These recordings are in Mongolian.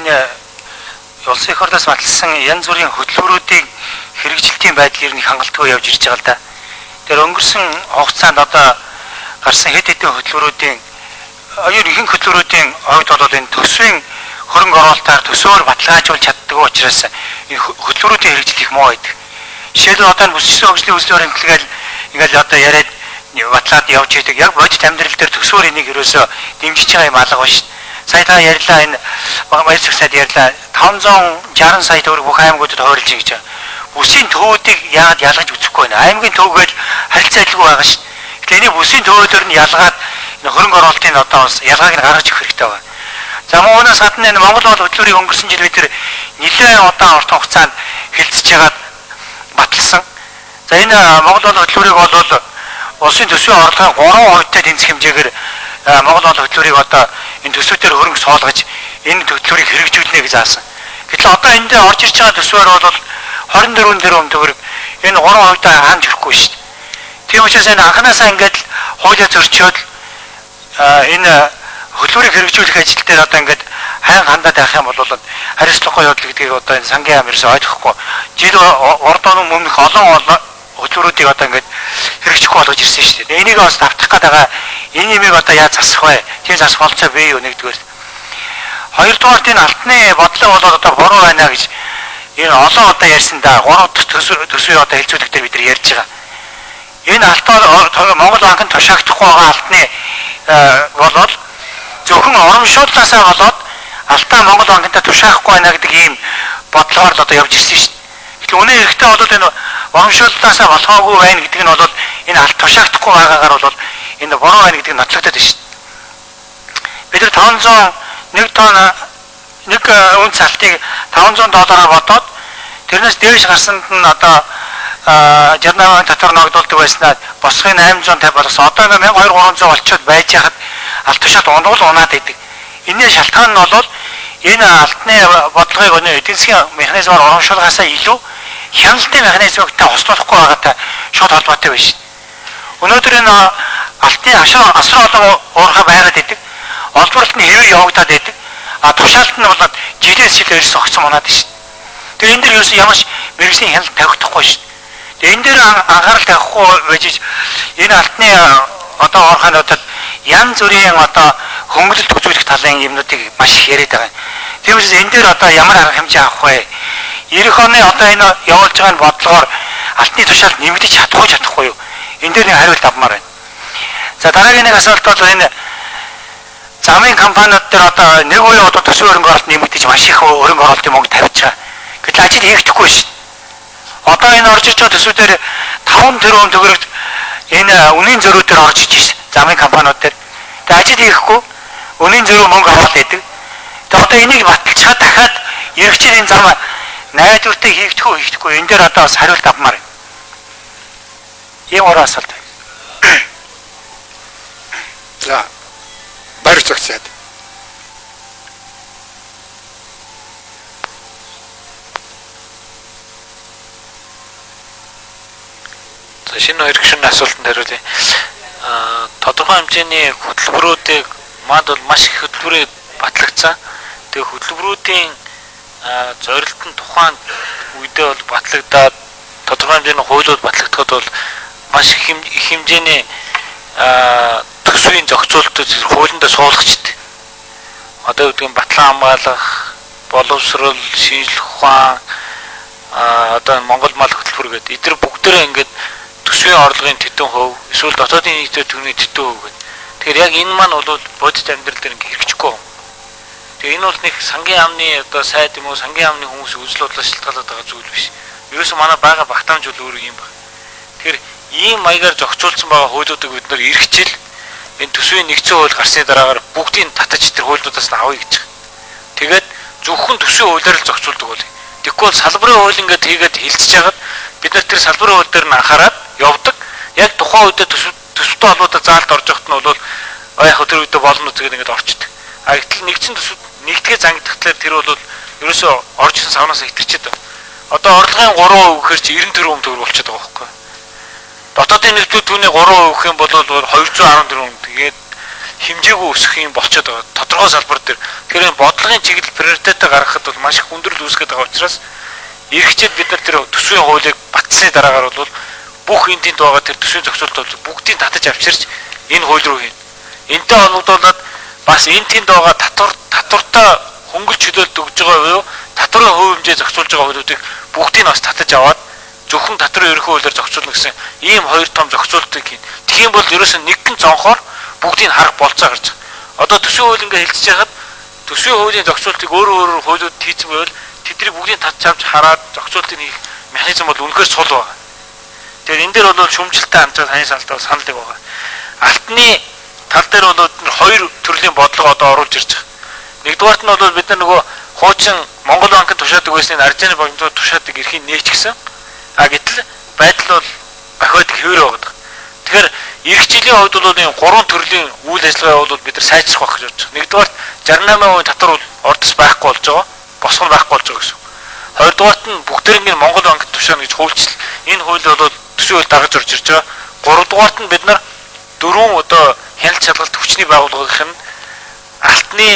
Энэ улсын их хурлаас баталсан янз бүрийн хөтөлбөрүүдийн хэрэгжилтийн байдал ер нь хангалтгүй явж ирж байгаа л да. Тэр өнгөрсөн хугацаанд одоо гарсан хэд хэдэн хөтөлбөрүүдийн ер нь ихэнх хөтөлбөрүүдийн хувьд бол энэ төсвийн хөрөнгө оруулалтаар төсөөр баталгаажуулж чаддаггүй учраас энэ хөтөлбөрүүдийн хэрэгжил их муу байдаг. Жишээлбэл одоо бүсчсэн хөгжлийн үзлээр баримтлагаал ингээл одоо яриад батлаад явж идэг. Яг бодит амьдрал дээр төсөөр энийг ерөөсөө дэмжиж байгаа юм алга байна шүү. Сая та ярьлаа, энэ баяр цагсаад ярьлаа. 560 сая төгрөг бүх аймагуудад хойрлж гэж байгаа. Бүсийн төвүүдийг яагаад ялгаж үзэхгүй байна? Аймгийн төвгээл харилцаа адилгүй байгаа шүү. Тэгэхээр энийг бүсийн төвөдөр нь ялгаад энэ хөрөнгө оруулалтын одоо бас ялгааг нь гаргаж өгөх хэрэгтэй байна. За мөн үүнээс гадна энэ Монгол бол хөтөлбөрийг өнгөрсөн жил бид тэр нэлээд удаан урт хугацаанд хэлцэж байгаад баталсан. За энэ Монгол бол хөтөлбөрийг бол улсын төсвийн орлогын 3%-тай тэнцэх хэмжээгээр Монгол бол хөтөлбөрийг одоо энэ төсвүүдээр хөрөнгө суулгаж энэ хөтөлбөрийг хэрэгжүүлнэ гэж заасан. Гэтэл одоо энэ дээр орж ирж байгаа төсвөөр бол 24 тэрбум төгрөг энэ 3%-тай хаанч хүрэхгүй шүү дээ. Тийм учраас энэ анханасаа ингээд хуулиа зөрчөөд энэ хөтөлбөрийг хэрэгжүүлэх ажил дээр одоо ингээд хайн хандаад байх юм бол хариуцлагагүй явдал гэдгийг одоо энэ сангийн яам ерөөсөй ойлгохгүй. Жил урд өмнөх олон хөтөлбөрүүдийг одоо ингээд хэрэгжихгүй болгож ирсэн шүү дээ. Энийг бас давтах гээд байгаа энэ юмыг одоо яаж засах вэ? Тийм засах болцоо бий юу нэгдүгээр. Хоёрдугаар энэ алтны бодлого бол одоо буруу байна гэж энэ олон удаа ярьсан да. Гурав дахь төсвийг одоо хэлцүүлэх дээр бид нар ярьж байгаа. Энэ алтаар Монгол банкнд тушаагдахгүй байгаа алтны болоод зөвхөн урамшууллаасаа болоод алтаа Монгол банкнд тушаахгүй байна гэдэг ийм бодлогоор л одоо явж ирсэн шүү дээ. Гэтэл үнэн хэрэгтээ бол энэ урамшууллаасаа болохоогүй байна гэдэг нь бол энэ алт тушаагдахгүй байгаагаар бол энэ буруу байна гэдэг нь нотлогдоод байна шүү дээ. Бид нар 501 тонн нэг үнц алтыг 500 доллараар бодоод тэрнээс дээш гарсанд нь одоо 68 татвар ногдуулдаг байснаа босхын 850 болгосон. Одоо ингээ 1200 болчоод байж хахад алт тушаалт унгуул унаад идэг. Энэний шалтгаан нь бол энэ алтны бодлогыг өнөө эдийн засгийн механизмаар урамшуулгаасаа илүү хяналтын механизмтай хослуулахгүй байгаатай шууд холбоотой байна шүү. Өнөөдөр энэ алтны асар олон уурхай байгаад идэг. Олборлолт нь хэвээр явагдаад идэг. А тушаалт нь болоод жилээс жил ерөөсөө огцом унаад шүү. Тэгээ энэ дэр ерөөсөө ямар ч мэргэжлийн хяналт тавигдахгүй шүү. Тэгээ энэ дээр анхаарал тавихгүй байж энэ алтны одоо уурхайнуудад янз бүрийн одоо хөнгөлөлт үзүүлэх талын юмнуудыг маш их яриад байгаа. Тийм учраас энэ дээр одоо ямар арга хэмжээ авах вэ? 90 оны одоо энэ явуулж байгаа бодлогоор алтны тушаалт нэмэгдэж чадах уу чадахгүй юу? Энэ дээр нэг хариулт авмаар байна. За дараагийн нэг асуулт бол энэ замын компаниуд дээр одоо нэг үе одоо төсвийн хөрөнгө оруулалт нэмэгдэж маш их хөрөнгө оруулалтын мөнгө тавьж байгаа. Гэтэл ажил хийгдэхгүй шүү. Одоо энэ орж иж байгаа төсвүүдээр 5 тэрбум төгрөгт энэ үнийн зөрүү дээр орж иж шээ замын компаниуд дээр. Тэгээ ажил хийхгүй үнийн зөрүү мөнгө аваад байдаг. Тэгээ одоо энийг баталчихаад дахиад эргэжил энэ зам найдвартай хийгдэх үү хийгдэхгүй энэ дээр одоо бас хариулт авмаар байна. Ийм гурван асуулт байна. За баяр цагцаад. За шинэ хоёр гишүүний асуултанд хариулъя. Тодорхой хэмжээний хөтөлбөрүүдийг манд бол маш их хөтөлбөрийг батлагдсан. Тэгээ хөтөлбөрүүдийн зорилт нь тухайн үедээ бол батлагдаад тодорхой хэмжээний хуулиуд батлагдахад бол маш их хэмжээний төсвийн зохицуултууд хуулиндаа суулгачдаг. Одоо гэдэг нь батлан хамгаалах, боловсрол, шинжлэх ухаан, одоо Монгол мал хөтөлбөр гэдэг. Эдгээр бүгдээрээ ингээд төсвийн орлогын тэдэн хувь, эсвэл дотоодын нийт төгрөгийн тэдэн хувь гэдэг. Тэгэхээр яг энэ маань бол бодит амьдрал дээр ингээд хэрэгжихгүй юм. Тэгээ энэ бол нэг сангийн яамны одоо сайд юм уу, сангийн яамны хүмүүс үзэл бодлоо шалтгаалаад байгаа зүйл биш. Ерөөсөө манай байгаа багтаамж бол өөрөө юм байна. Тэгэхээр ийм маягаар зохицуулсан байгаа хуулиудыг бид нар эргэжил энэ төсвийн нэгдсэн хууль гарсны дараагаар бүгдийг татаж тэр хуулиудаас нь авъя гэж байгаа. Тэгээд зөвхөн төсвийн хуулиар л зохицуулдаг бол. Тэгэхгүй бол салбарын хууль ингээд хийгээд хилцэж хагаад бид нар тэр салбарын хууль дээр нь анхаарад явдаг. Яг тухайн үедээ төсөвтэй холбоотой заалт орж явахт нь бол яг тэр үедээ болно үзгээд ингээд орчдөг. А гэтэл нэгдсэн төсөв нэгдэгээ зангидахлаар тэр бол ерөөсөө орж исэн савнаас хэтэрчээд байна. Одоо орлогын 3% гэхээр чи 90 тэрбум төгрөг болчиход байгаа байхгүй. Дотоодын нэгдвэл түүний 3% гэх юм бол 210 тэрбум. Тэгээд хэмжээгүй өсөх юм болчиход байгаа. Тодорхой салбар дээр. Тэгэхээр энэ бодлогын чиглэл приоритетээ гаргахад бол маш их хүндрэл үүсгэж байгаа учраас ирэх жил бид нар тэр төсвийн хуулийг батсны дараагаар бол бүх энэ тэнд байгаа тэр төсвийн зохицуулалт бол бүгдийг татаж авчирч энэ хууль руу хийнэ. Энтэй холбогдуулаад бас энэ тэнд байгаа татвартай хөнгөлж чөлөөлт өгж байгаа буюу татварын хувь хэмжээ зохицуулж байгаа хуулиудыг бүгдийг бас татаж аваад зөвхөн татварын ерөнхий хуулиар зохицуулна гэсэн ийм хоёр том зохицуултыг хийнэ. Тэгэх юм бол ерөөсөн нэгэн цонхоор бүгдийг харах болцоо гарч байгаа. Одоо төсвийн хууль ингээ хэлцэж байхад төсвийн хуулийн зохицуултыг өөр өөр хуулиуд хийцэн байвал тэдний бүгдийг татж авч хараад зохицуултыг хийх механизм бол үнэхээр сул байгаа. Тэгэхээр энэ дээр бол шүмжлэлтэй хандж байгаа саний салдаа санал нэг байгаа. Алтны тал дээр бол хоёр төрлийн бодлого одоо оруулж ирж байгаа. Нэгдүгээрт нь бол бид нар нөгөө хуучин Монгол банкнд тушаадаг байсны Аржаны банкнд тушаадаг эрхийг нээчихсэн. А гэтэл байдал бол бохиод хэвээр байгаа. Тэгэхээр эх жилийн хувьд бол энэ гурван төрлийн үйл ажиллагаа бол бид нар сайжрах байх гэж бодож байгаа. Нэгдүгээрт 68% татвар бол ордос байхгүй болж байгаа. Босгон байхгүй болж байгаа гэсэн. Хоёрдугаарт нь бүгдээрээ Монгол банкнд тушаана гэж хуульчил. Энэ хууль бол төсвийн хууль дагаж орж ирж байгаа. Гуравдугаарт нь бид нар дөрвөн одоо хяналт шалгалт хүчний байгууллагын алтны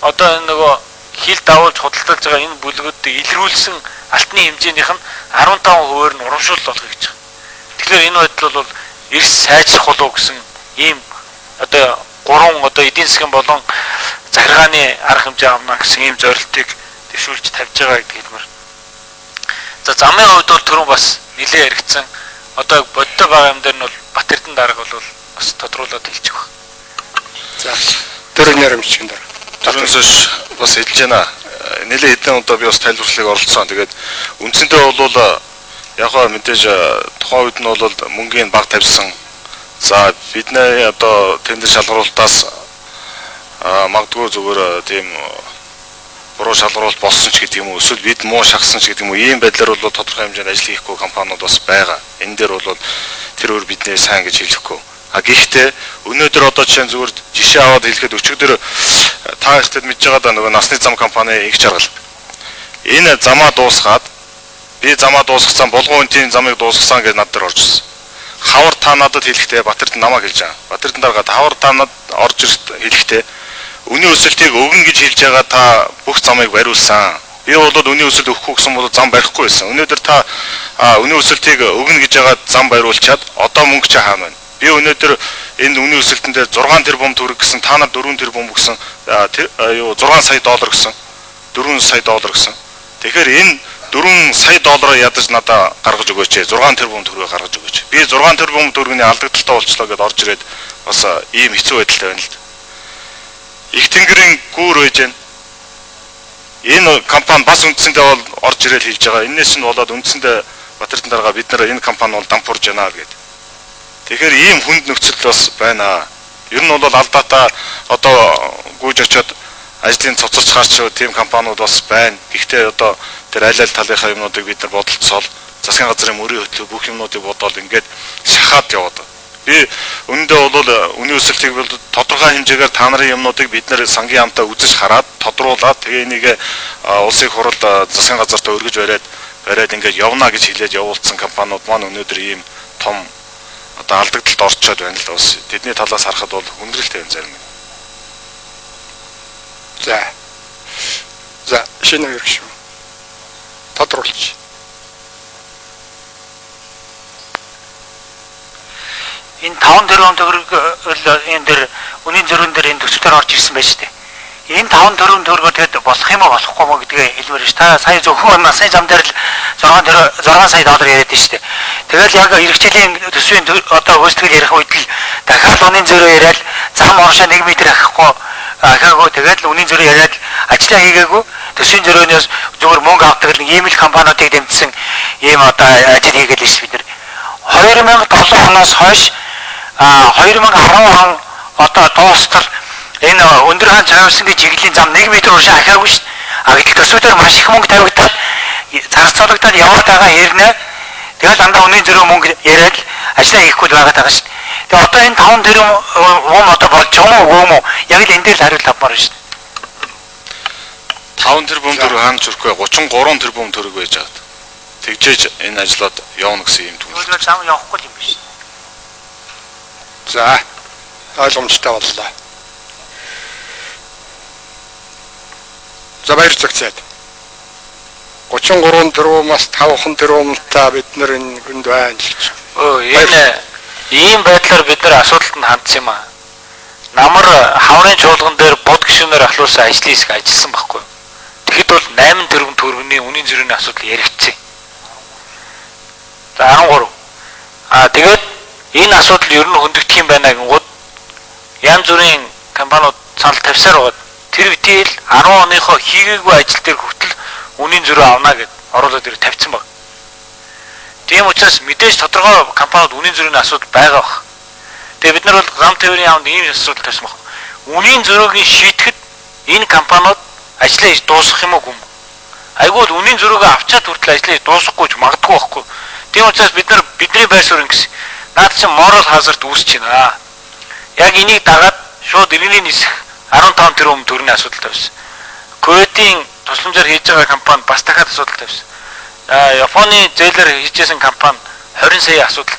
одоо энэ нөгөө хил давуулж худалдалж байгаа энэ бүлгүүдийг илрүүлсэн алтны хэмжээнийх нь 15%-аар нь урамшуулал болгоё гэж байгаа. Тэгэхээр энэ байдал бол эрс сайжрах болов гэсэн ийм одоо гурван одоо эдийн засгийн болон захиргааны арга хэмжээ авна гэсэн ийм зорилтыг дэвшүүлж тавьж байгаа гэдэг хэлмээр. За замын хувьд бол түрүүн бас нэлээд яригдсан. Одоо бодтой байгаа юм дээр нь бол Бат-Эрдэнэ дарга бол бас тодруулаад хэлчих баг. За дөрөв нэрмжийн дараа. Түрүүнээс бас хэлж байна. Нэлээд хэдэн удаа би бас тайлбарлахыг оролцсон. Тэгээд үндсэндээ бол яг хаа мэдээж тухайн үед нь бол мөнгийн баг тавьсан. За бидний одоо тендер шалгаруултаас магадгүй зүгээр тийм буруу шалгаруулалт болсон ч гэдэг юм уу, эсвэл бид муу шахсан ч гэдэг юм уу, ийм байдлаар бол тодорхой хэмжээнд ажил хийхгүй компаниуд бас байгаа. Энэ дээр бол тэр өөр бидний сайн гэж хэлэхгүй. А гэхдээ өнөөдөр одоо жишээ нь зүгээр жишээ аваад хэлэхэд өчигдөр та ихтэд мэдж байгаа да нөгөө насны зам компани их жаргал. Энэ замаа дуусгаад би замаа дуусгасан, булган үнтийн замыг дуусгасан гэж над дээр орж ирсэн. Хавар та надад хэлэхдээ Бат-Эрдэнэ намайг хэлж байгаа. Бат-Эрдэнэ дарга хавар та надад орж ирэх хэлэхдээ үнийн өсөлтийг өгнө гэж хэлж байгаа та бүх замыг бариулсан. Би бол үнийн өсөлт өгөхгүй гэсэн бол зам барихгүй байсан. Өнөөдөр та үнийн өсөлтийг өгнө гэж байгаа зам бариулчаад одоо мөнгө чи хаана байна? Би өнөөдөр энэ үнийн өсөлтөн дээр 6 тэрбум төгрөг гэсэн, та нар 4 тэрбум гэсэн, 6 сая доллар гэсэн, 4 сая доллар гэсэн. Тэгэхээр энэ 4 сая доллараа ядаж надаа гаргаж өгөөч, 6 тэрбум төгрөг гаргаж өгөөч. Би 6 тэрбум төгрөгийн алдагдaltaй болчлоо гэдээ орж ирээд бас ийм хэцүү байдалтай байна л да. Их тэнгэрийн гүүр байж байна. Энэ компани бас үндсэндээ бол орж ирээд хэлж байгаа. Энээс нь болоод үндсэндээ Бат-Эрдэнэ дарга бид нар энэ компани бол дампуурж байна гэдэг. Тэгэхээр ийм хүнд нөхцөл бас байна. Ер нь бол алдаатай одоо гүйж очиод ажлын цоцорч харч тийм компаниуд бас байна. Гэхдээ одоо тэр аль аль талынхаа юмнуудыг бид нар бодолцоол засгийн газрын мөрийн хөтлөө бүх юмнуудыг бодоол ингээд шахаад яваад. Би үнэндээ бол үнийн өсөлтийг бол тодорхой хэмжээгээр та нарын юмнуудыг бид нэр сангийн яамтай үзэж хараад тодруулаад тэгээ энийг улсын хурал засгийн газартаа өргөж бариад ингээд явна гэж хэлээд явуулсан компаниуд маань өнөөдөр ийм том одоо алдагдaltaд орчоод байна л да. Бас тэдний талаас харахад бол хүндрэлтэй юм зарим. За. За шинэ хэрэг шүү. Тодруулж. Энэ 5 тэрбум төгрөг энэ дээр үнийн зөрүүн дээр энэ төсөв дээр орж ирсэн байж тээ. Энэ 5 тэрбум төгрөгөөр тэгэд болох юм уу болохгүй юм уу гэдгээ хэлмээр ш. Та сая зөвхөн насны зам дээр л 6 сая доллар яриад нь шүү дээ. Тэгэл яг эх жилийн төсвийн одоо гүйцэтгэл ярих үед л дахиад үнийн зөрүү яриад зам урагшаа 1 м ахихгүй ахиагүй тэгэл үнийн зөрүү яриад ажиллаа хийгээгүй төсвийн зөрөөнөөс зүгээр мөнгө авдаг нэг ийм л компаниудыг дэмжсэн ийм одоо ажил хийгээл ш бид нар. 2007 оноос хойш 2010 он одоо дуустал энэ өндөр хаан цавьсангийн чиглэлийн зам 1 м урагшаа ахиагүй шүү. А гэтэл төсвүүдээр маш их мөнгө тавигдаад зарцуулагдаад яваад байгаа хэрнээ тэгэл дандаа үнийн зөрүү мөнгө яриад ажиллаа хийхгүй л байгаа шүү. Тэгээ одоо энэ 5 тэрбум одоо болж байгаа юм уу үгүй юм уу? Яг л энэ дээр л хариулт авмаар шүү. 5 тэрбум төгрөг хаана ч хүрэхгүй 33 тэрбум төгрөг байж байгаа. Тэгжээж энэ ажлууд явна гэсэн юм түнх. Тэгвэл зам явахгүй юм биш. За ойлгомжтой боллоо. За баяр зөгцөөд. 33 тэрбумаас 5 тэрбумтай бид нар энэ хүнд байна гэж. Өө энэ ийм байдлаар бид нар асуудалд нь хандсан юм аа. Намар хаврын чуулган дээр бод гишүүнээр ахлуулсан ажлын хэсэг ажилласан байхгүй. Тэгэхэд бол 8 тэрбум төгрөгийн үнийн зөрүүний асуудал яригдсан. За 13. Аа тэгээд энэ асуудал ер нь хөндөгдөх юм байна гингууд янз бүрийн компаниуд санал тавьсаар байгаад тэр үтэл 10 оныхоо хийгээгүй ажил дээр хүртэл үнийн зөрүү авна гэд оруулаад ирэх тавьсан баг. Тийм учраас мэдээж тодорхой компаниуд үнийн зөрүүний асуудал байгаа бах. Тэгээ бид нар бол зам тээврийн яамд ийм асуудал тавьсан баг. Үнийн зөрүүгийн шийтгэхэд энэ компаниуд ажлаа хийж дуусгах юм уу гүм. Айгүй л үнийн зөрүүгээ авчаад хүртэл ажлаа хийж дуусгахгүй ч магадгүй байхгүй. Тийм учраас бид нар бидний байр суурь ингэсэн. Наад чинь moral hazard үүсэж байна. Яг энийг дагаад шууд иргэний нисэх 15 тэрбум төгрөгийн асуудал тавьсан. Кувейтийн тусламжаар хийж байгаа компани бас дахиад асуудал тавьсан. Японы зээлээр хийжсэн компани 20 сая асуудал